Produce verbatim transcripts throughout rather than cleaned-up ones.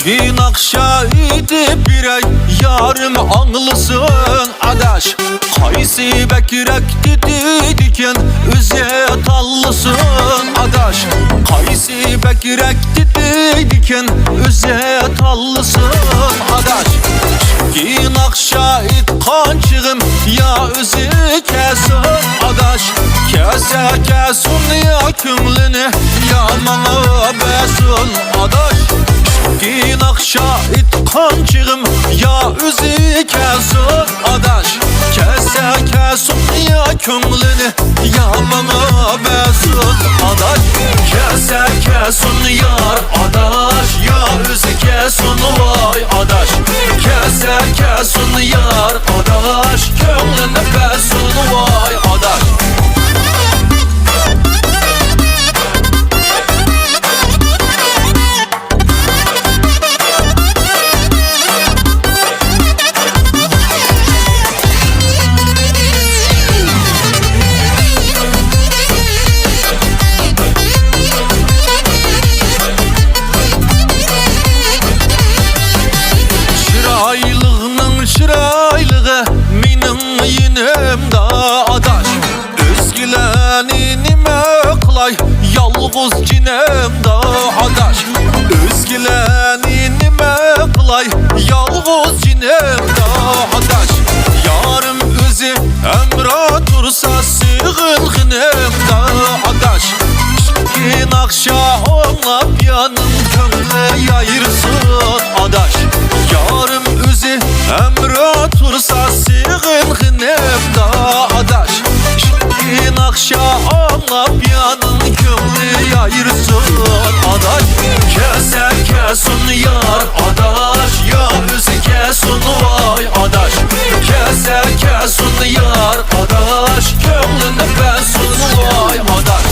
كىچىككىنە ناخشا ئېيتىپ بېرەي، يارىم ئاڭلىسۇن ئاداش. قايسى بەكرەك تېتىيدىكىن، ئۆزى تاللىسۇن ئاداش. قايسى بەكرەك تېتىيدىكىن، ئۆزى تاللىسۇن ئاداش. ئىككى ناخشا ئېيتقان چېغىم، يا ئۆزى كەلسۇن ئاداش. كەلسە كەلسۇن، يا كۆڭلىنى، يا ماڭا بەرسۇن ئاداش. ئىككى ناخشا ئېيتقان چېغىم، يا ئۆزى كەلسۇن ئاداش. كەلسە كەلسۇن، يا كۆڭلىنى، يا ماڭا بەرسۇن ئاداش. كەلسە كەلسۇن يار ئاداش، يا ئۆزى كەلسۇن ۋاي ئاداش. كەلسە كەلسۇن يار ئاداش، كۆڭلىنى بەرسۇن ۋاي ئاداش. چىرايلىقنىڭ چىرايلىقى مېنىڭ يېنىمدا ئاداش. ئۆزگىلەرنى نېمە قىلاي، يالغۇز جېنىمدا ئاداش. ئۆزگىلەرنى نېمە قىلاي، يالغۇز جېنىمدا ئاداش. يارىم ئۆزى ھەمراھ تۇرسا سېغىنغىنىمدا ئاداش. ئىككى ناخشا ئاڭلاپ يارنىڭ كۆڭلى يايرىسۇن ئاداش. يارىم ئۆزى ھەمراھ تۇرسا سېغىنغىنىمدا ئاداش. ئىككى ناخشا ئاڭلاپ يارنىڭ كۆڭلى يايرىسۇن ئاداش. كەلسە كەلسۇن يار ئاداش، يا ئۆزى كەلسۇن ۋاي ئاداش. كەلسە كەلسۇن يار ئاداش، كۆڭلىنى بەرسۇن ۋاي ئاداش.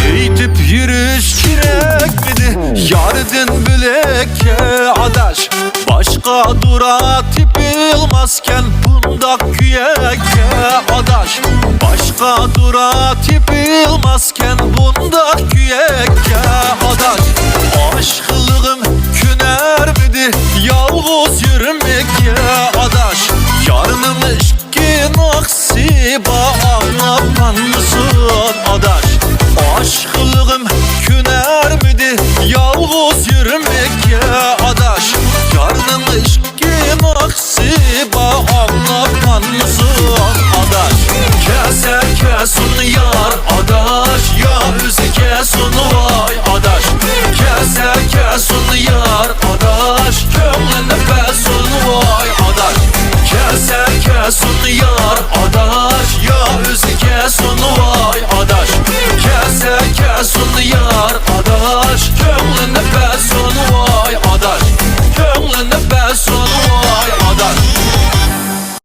ئېيتىپ يۈرۈش كېرەكمىدى ياردىن بۆلەككە ئاداش؟ باشقا دۇرا تېپىلماسكەن بۇنداق كۆيەككە ئاداش. باشقا دۇرا تېپىلماسكەن بۇنداق كۆيەككە ئاداش. ئاشىقلىقىم كۆنەرمىدى يالغۇز يۈرمەككە ئاداش؟ يارنىڭ ئىككى ناخشىسى بار ئاڭلاپ قانمىسۇن ئاداش.